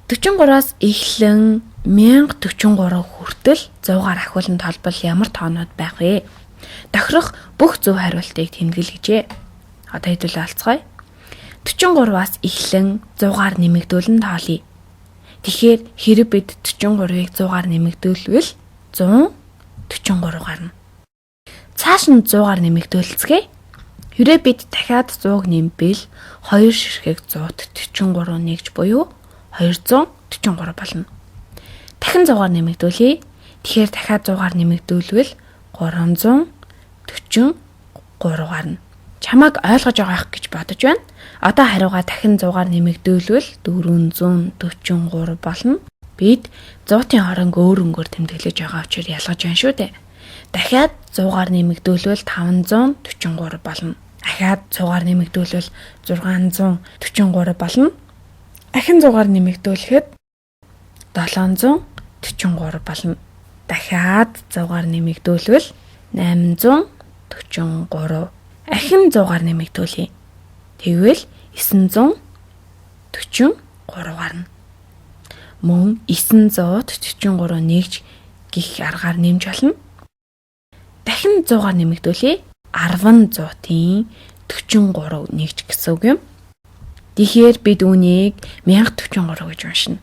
43-аас эхлэн 1043 хүртэл 100-аар ахиулан толбол ямар тоонууд байх вэ? Тохирох бүх зөв хариултыг тэмдэглэ гэжээ. Одоо хэдүүлээ олцгоё. 43-аас эхлэн 100-аар нэмэгдүүлэн тоолъё. Тэгэхээр хэрэг бид 43-ыг 100-аар нэмэгдүүлвэл 143 гарна. Цааш нь 100-аар нэмэгдүүлцгээе. Хэрэг бид дахиад 100-г нэмвэл 2 ширхэг 143 нэгж буюу 243 болно. Дахин 100-аар нэмэгдүүлье. Тэгэхээр дахиад 100-аар нэмэгдүүлвэл 343 гарна. Чамайг ойлгож байгаа байх гэж бодож байна. Одоо хариугаа дахин 100-аар нэмэгдүүлвэл 443 болно. Бид 100-ын хоронг өөр өнгөөр тэмдэглэж байгаа учраас ялгаж байна шүү дээ. Дахиад 100-аар нэмэгдүүлвэл 543 болно. Дахиад 100-аар нэмэгдүүлвэл 643 болно. Дахин 100-аар нэмэгдүүлэхэд 743 болно. Дахиад 100-аар нэмэгдүүлвэл 843. Ахин 100-аар нэмэгдүүлье. Тэгвэл 943 гарна. Мөн 943 нэгж гих аргаар нэмж болно. Дахин 100-аар нэмэгдүүлье. 10-ын 43 нэгж гэсэн үг юм. Тэгэхээр бид үүнийг 1043 гэж уншина.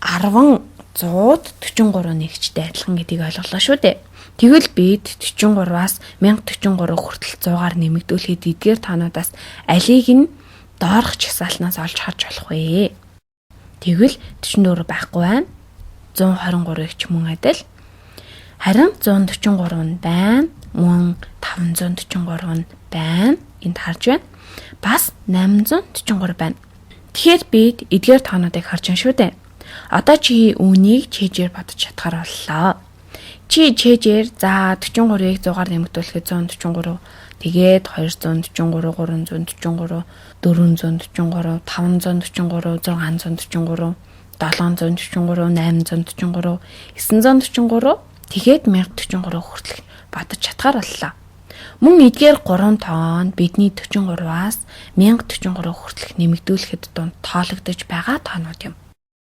10 143 нэгжтэй адилхан гэдгийг ойлголоо шүү дээ. Тэгвэл бид 43-аас 1043 хүртэл 100-аар нэмэгдүүлэхэд эдгээр тоонуудаас алийг нь доорх жагсаалтнаас олж харж болох вэ? Тэгвэл 44 байхгүй байна. 123-ыг ч мөн адил. Харин 143 нь байна. Мөн 543 нь байна. Энд харж байна. Бас 843 байна. Тэгэхээр бид эдгээр тоонуудыг харж байна шүү дээ. Одоо чи үүнийг чэйжээр бодож чадхаар боллоо. Чи чэйжээр за 43-ыг 100-аар нэмэгдүүлэхэд 143, тэгээд 243, 343, 443, 543, 643, 743, 843, 943, тэгээд 1043 хүртэл бодож чадхаар боллоо. Мөн эдгээр 3 тоон бидний 43-аас 1043 хүртэлх нэмэгдүүлэхэд дунд тоологдож байгаа тоонууд юм.